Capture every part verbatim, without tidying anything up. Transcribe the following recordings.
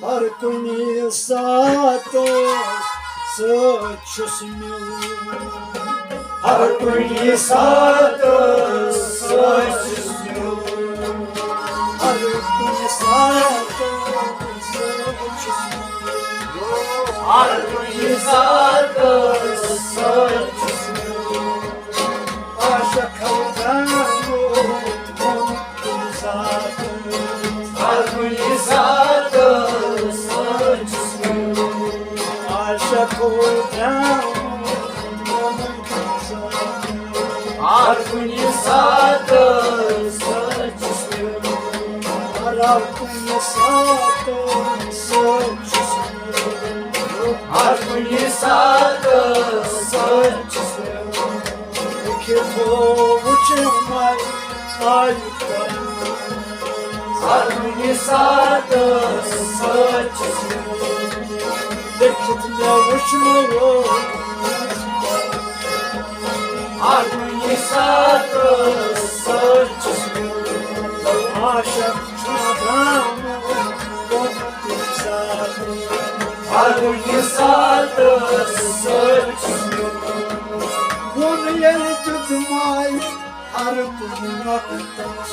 ہر کُنہِ ساتہٕ سۭتۍ چھُس میون۔ ہر کُنہِ ساتہٕ سۭتۍ چھُس میون۔ ہر کُنہِ ساتہٕ سۭتۍ چھُس میون۔ ہر کُنہِ ساتہٕ سۭتۍ چھُس میون۔ عاشق ہو درامُت ووٚن کُنہِ ساتہٕ۔ ہر کُنہِ ساتہٕ سۭتۍ چھُس میون۔ عاشق ہو درامُت ووٚن کُنہِ ساتہٕ۔ ہر کُنہِ ساتہٕ سۭتۍ چھُس میون۔ ہر کُنہِ ساتہٕ سۭتۍ چھُس میون۔ ہر کُنہِ ساتہٕ سۭتۍ چھُس میون۔ لیکھِتھ وُچھمَے آیہِ قرآن۔ ہر کُنہِ ساتہٕ سۭتۍ چھُس میون۔ لیکھِتھ مےٚ وُچھمَے یوت۔ ہر کُنہِ ساتہٕ سۭتۍ چھُس میون۔ عاشق چھُ درامُت ووٚن کُنہِ ساتہٕ۔ ہر کُنہِ ساتہٕ سۭتۍ چھُس میون۔ ووٚن ییٚلہِ دیُتمَے ہر کُنہِ نۄقطس۔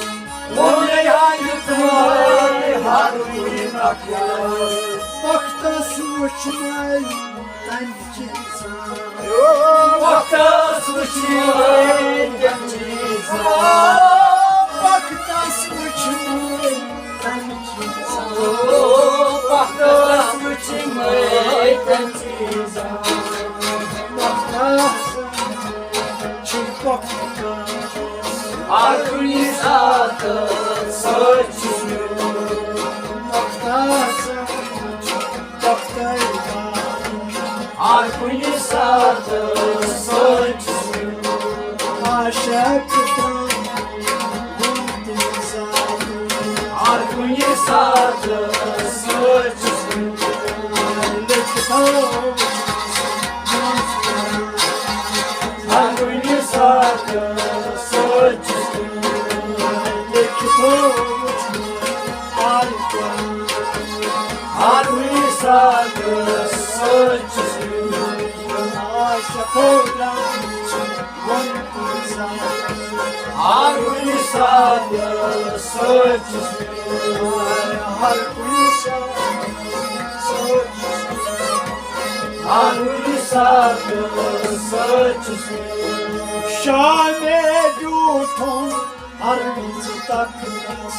ووٚن ییٚلہِ دیُتمَے ہر کُنہِ نۄقطس۔ وقتس وُچھمَے تَمہِ چیٖزا۔ وقتس وُچھمَے تَمہِ چیٖزا۔ وقتس وُچھمَے تَمہِ چیٖزا۔ وقتس وُچھمَے تَمہِ چیٖزا۔ وقتس چھُ وقتس۔ ہر کُنہِ ساتہٕ سۭتۍ چھُس میون۔ وقتس ہر کُنہِ ساتہٕ سۭتۍ چھُس میون۔ عاشق تام وُنہِ ساتہٕ۔ ہر کُنہِ ساتہٕ سۭتۍ چھُس میون۔ لیکھِتھ ہر کُنہِ ساتہٕ سۭتۍ چھُس میون۔ لیکھِتھ ہر کُنہِ ساتہٕ سۭتۍ چھُس میون۔ عاشق ہو درامُت ووٚن کُنہِ ساتہٕ۔ ہر کُنہِ ساتہٕ سۭتۍ چھُس میون۔ ہر کُنہِ ساتہٕ سۭتۍ چھُس میون۔ ہر کُنہِ ساتہٕ سۭتۍ چھُس میون۔ شامے بیوٗٹھُم ہر وِزِ تَکرَس۔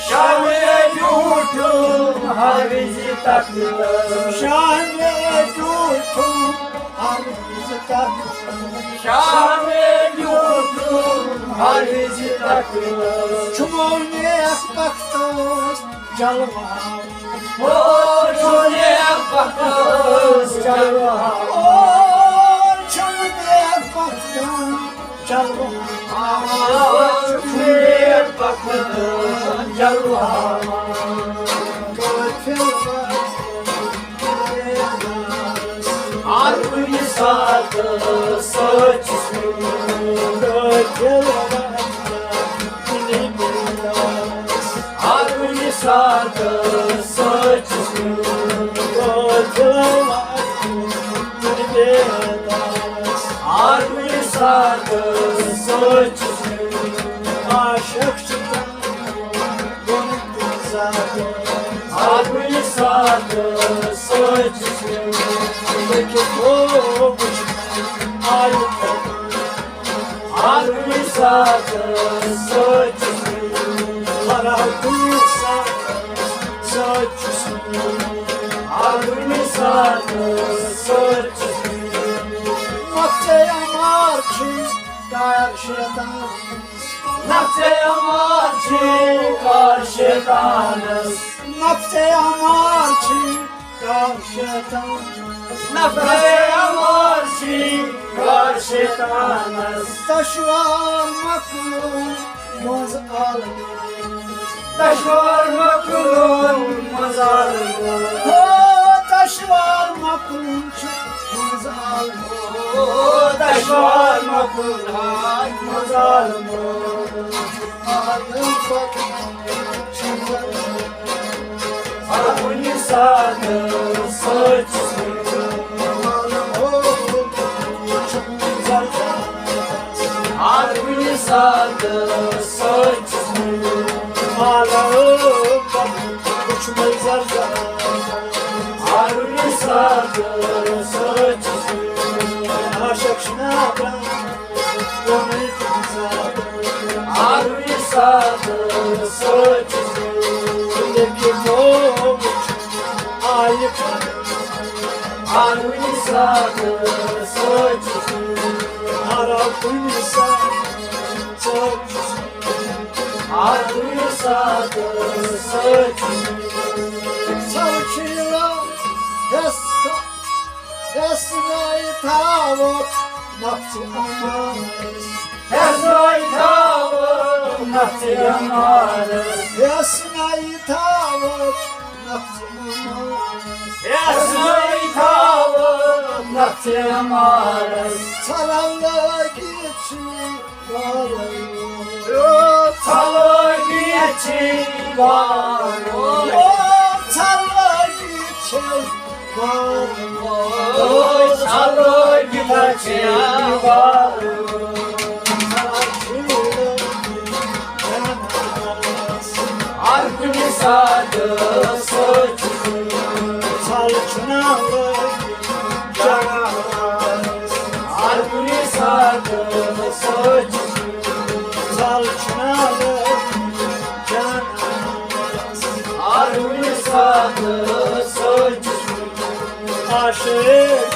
شامے بیوٗٹھُم ہر وِزِ تَکرَس۔ شامے بیوٗٹھُم ہر وِزِ تَکرَس۔ شامے بیوٗٹھُم ہر وِزِ تَکرَس۔ چھُمو نیک بختس جلوٕ ہاوُن۔ او، چھُ نیک بختس جلوٕ ہاوُن۔ او، چھُ نیک بختس جلوٕ ہاوُن۔ او، چھُ نیک بختس جلوٕ ہاوُن۔ قٲفِل وَتہِ ہر کُنہِ ساتہٕ سۭتۍ چھُس میون۔ قٲفِل وَتہِ ہر کُنہِ ساتہٕ سۭتۍ چھُس میون۔ ہر کُنہِ ساتہٕ سۭتۍ چھُس میون۔ عاشق چھُ ہر کُنہِ ساتہٕ سۭتۍ چھُس میون۔ لیکھِتھ ہو وُچھ آیہِ ہر کُنہِ ساتہٕ سۭتۍ چھُس میون۔ ہر کُنہِ ساتہٕ سۭتۍ چھُس میون۔ ہر کُنہِ ساتہٕ سۭتۍ چھُس میون۔ مۄخصر عمار چھُے کار شیطانس۔ نفسے عمار چھُے کار شیطانس۔ نفسے عمار چھُے کار شیطانس۔ نفسے عمار چھُے کار شیطانس۔ دشوار مۄکلُن منٛز عالمس۔ دشوار مۄکلُن منٛز عالمس۔ ہو، دشوار مۄکلُن چھُ منٛز عالمس۔ ہو، دشوار مۄکلُن منٛز عالمس۔ عالم پتہٕ چھُ ہر کُنہِ ساتہٕ سۭتۍ چھُس بہٕ، ہر کُنہِ ساتہٕ سۭتۍ چھُس بہٕ، ہر کُنہِ ساتہٕ سۭتۍ چھُس بہٕ، عاشق چھُنہ پرٛان۔ ہر کُنہِ ساتہٕ سۭتۍ چھُس بہٕ، لیکن آیہِ پَنُن۔ ہر کُنہِ ساتہٕ سۭتۍ چھُس بہٕ، ہر کُنہِ ساتہٕ سۭتۍ چھُس بہٕ، ہر کُنہِ ساتہٕ سۭتۍ چھُس بہٕ۔ سَو چھِ یِوان ہٮ۪س تہٕ ہٮ۪س نَے تھاوَکھ نَفژِ اَمانَس۔ ہٮ۪س نَے تھاوَکھ نَفژِ اَمانَس۔ ہٮ۪س نَے تھاوَکھ نَفژِ اَمانَس۔ ہٮ۪س نَے تھاوَکھ نَفژِ اَمانَس۔ ژھرَن لٲگِتھ چھِ ژھلٲگی چھِ بارو۔ ژھلٲگی چھِ بارو۔ ژھلٲگی چھِ بارو۔ ہر کُنہِ ساتہٕ سۭتۍ چھُ ژھل چھُنہ لٲگِتھ۔ ہر کُنہِ ساتہٕ سۭتۍ چھُس بہٕ۔ ژھل چھُنہ لٲگِتھ جانَس۔ ہر کُنہِ ساتہٕ سۭتۍ چھُس بہٕ۔ عاشق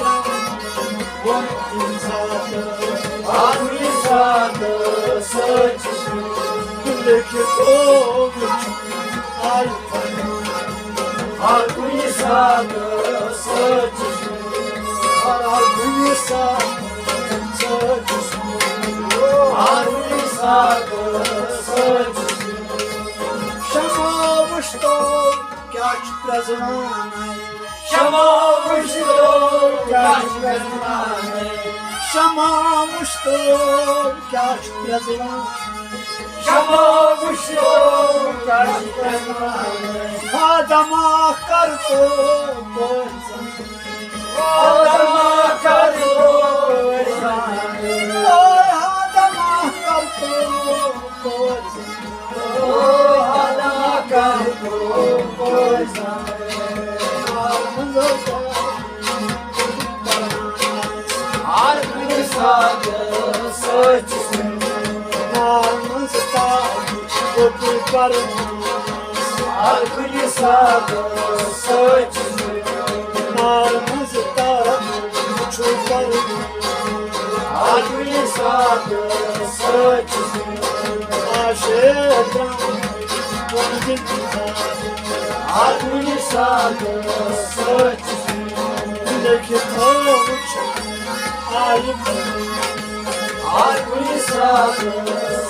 ووٚن تَمہِ ساتہٕ۔ ہر کُنہِ ساتہٕ سۭتۍ چھُس بہٕ۔ لیکن او وٕچھ آیہِ پَنُن۔ ہر کُنہِ ساتہٕ سۭتۍ چھُس بہٕ۔ ہر کُنہِ ساتہٕ سۭتۍ چھُس بہٕ۔ ہر کُنہِ ساتہٕ سۭتۍ چھُس بہٕ۔ شمع وٕچھتو کیٛاہ چھُ پرٛزوان۔ شمع وٕچھتو کیٛاہ چھُ پرٛزوان۔ شمع وٕچھتو کیٛاہ چھُ پرٛزوان۔ شمع وٕچھتو کیٛاہ چھُ پرٛزوان۔ ہا دماغ کر تو پٲرۍ زن۔ ہا دماغ کر تو پٲرۍ زن۔ اوے ہا دماغ کر تو پٲرۍ زن۔ او ہا دماغ کر تو پٲرۍ زن۔ ہر کُنہِ ساتہٕ سۭتۍ چھُس بہٕ۔ نار منٛز تاج گوٚبُر پرواز۔ ہر کُنہِ ساتہٕ سۭتۍ چھُس بہٕ۔ نار منٛز تاج چھُ پرواز۔ ہر کُنہِ ساتہٕ سۭتۍ چھُس بہٕ۔ عاشق ترٛاوُن وۄنۍ زِندگی۔ ہر کُنہِ ساتہٕ سۭتۍ چھُس بہٕ۔ لیکن او وٕچھ آیہِ پَنُن۔ ہر کُنہِ ساتہٕ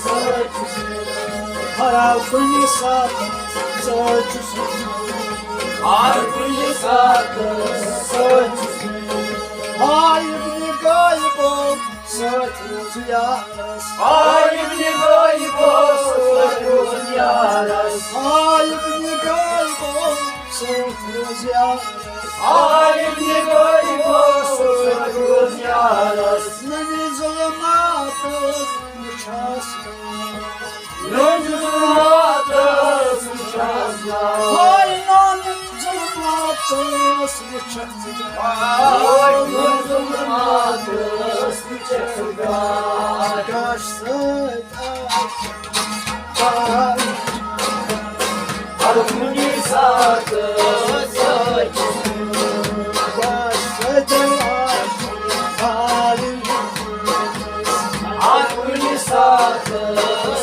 سۭتۍ چھُس بہٕ۔ ہر کُنہِ ساتہٕ سۭتۍ چھُس بہٕ۔ ہر کُنہِ ساتہٕ سۭتۍ چھُس بہٕ۔ ہاے ابنِ غٲیبو سۭتۍ روٗز یارس۔ ہاے ابنِ غٲیبو سۭتۍ روٗز یارس۔ ہاے ابنِ غٲیبو سۭتۍ روٗز یارس۔ ہاے ابنِ غٲیبو سۭتۍ روٗز یارس۔ نٔنۍ ظُلماتس وٕچھس۔ نٔنۍ ظُلماتس وٕچھس۔ ہاے نٔنۍ ظُلماتس وٕچھس۔ ہاے نٔنۍ ظُلماتس وٕچھس۔ کاش سۭتۍ ہر کُنہِ ساتہٕ سۭتۍ۔ ہر کُنہِ ساتہٕ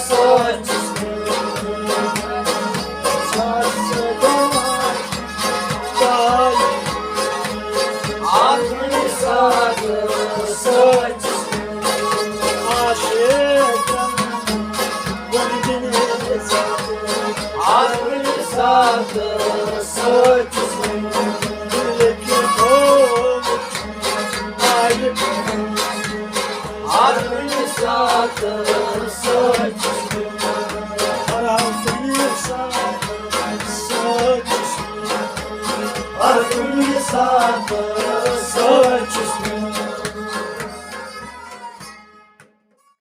سۭتۍ۔ ہر کُنہِ ساتہٕ سۭتۍ۔ عاشق وۄنۍ دِنہٕ ہر کُنہِ ساتہٕ سۭتۍ۔ صاف۔